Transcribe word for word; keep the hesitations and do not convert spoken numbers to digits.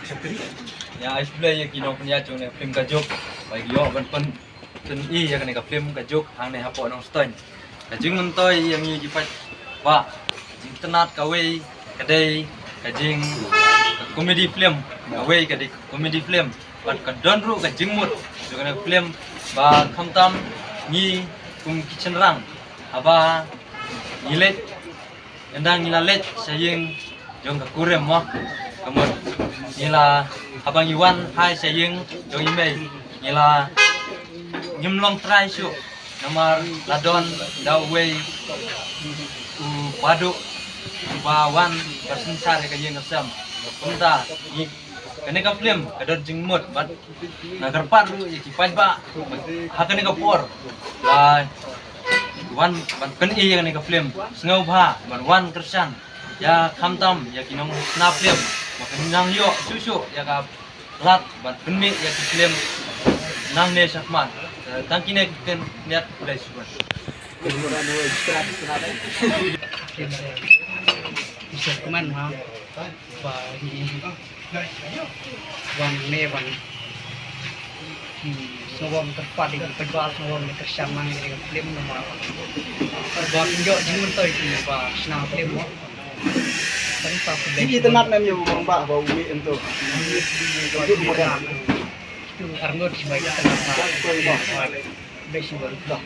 Ïa, ai shublei ïa ki nongpynïaid jong ne film Ka Juk. Ba ïoh ban pyn, pyni ïa kane ka film Ka Juk hangne hapoh Nongstoiñ. Ka jingmyntoi ïa ngi ki paidbah, ka jingtynnad kawei ka dei ka jing, ka comedy film, kawei ka dei comedy film. Bad ka don ruh ka jingmut jong kane ka film ba khamtam ngi kum ki shynrang haba ngi leit, ynda ngi la leit sha ïing jong ka kurim mo, ka mut ngi la, haba ngi wan hai sha ïing jong i mei, ngi la, ngim long trai shuh. Namar la don da uwei u baduk uba wan ba synshar ïa ka ïing ka sem. Kumta ngi, kane ka film ka don jingmut bad nga kyrpad ruh ïa ki paidbah ha kane ka por ba wan ban pyni ïa kane ka film, sngewbha ban wan kyrshan ïa, khamtam ïa ki nongshna film ba kin nang ïoh shuh shuh ïa ka lad ban pynmih ïa ki film nangne shakhmat. Eh, tang kine ki ktien, khublei shibun. Wan ne wan. Hmm, sngewbha kyrpad ïa ki paidbah, sngewbha kyrshan lang ïa ka film namar ba kin ïoh jingmyntoi ki ba shna film mo. Tang sa pynlong. Ki itynnad mem ïa u rangbah ba u mih em to. Ki itynnad. Ki arngut shi bai itynnad. Bai shi bai.